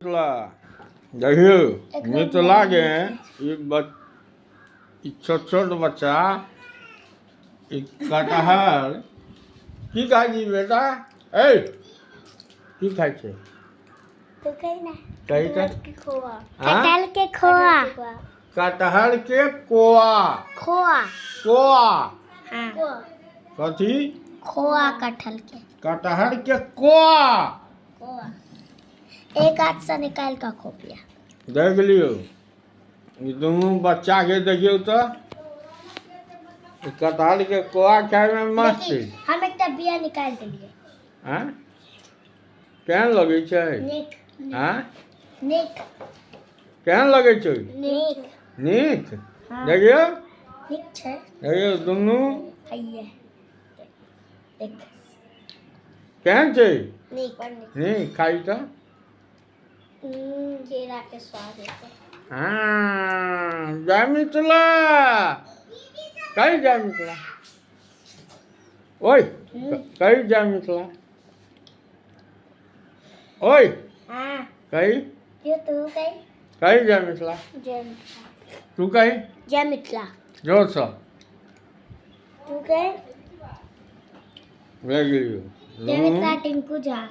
मिथिला देखियौ मिथिलाके ई ई छोट छोट बच्चा ई कटहर की खाइ छी बेटा? ऐ की खाइ छै? तू कही ना। कही तऽ। खोआ। कटहल के खोआ। कटहर के कोआ। खोआ। कोआ। हाँ। कथी? खोआ कटहल के। कटहर के कोआ। खोआ एक हाथ से निकाल का खो पिया। देख लियौ, ई दुनू बच्चा के देखियौ तऽ ई कटहर के कोआ खायमे मस्त देखी, छै। हम एकटा बिया निकाल देलिए। आँय, केहन लगै छै? नीक। आँय? नीक। केहन लगै छै? नीक। नीक। हाँ। देखियौ। नीक छै। देखियौ दुनू। हैये देख। केहन छै? नीक, बड़ नीक। नीक। खाइ तऽ। केरा के स्वाद हेतै। हँ, जय मिथिला कही, जय मिथिला। ओइ, कही जय मिथिला। ओइ। हाँ। कही। जो तू कही। कही जय मिथिला। जय मिथिला। तू कही। जय मिथिला। जोरसँ। तू कही। भए गेलियौ। जय मिथिला। टिंकू झा।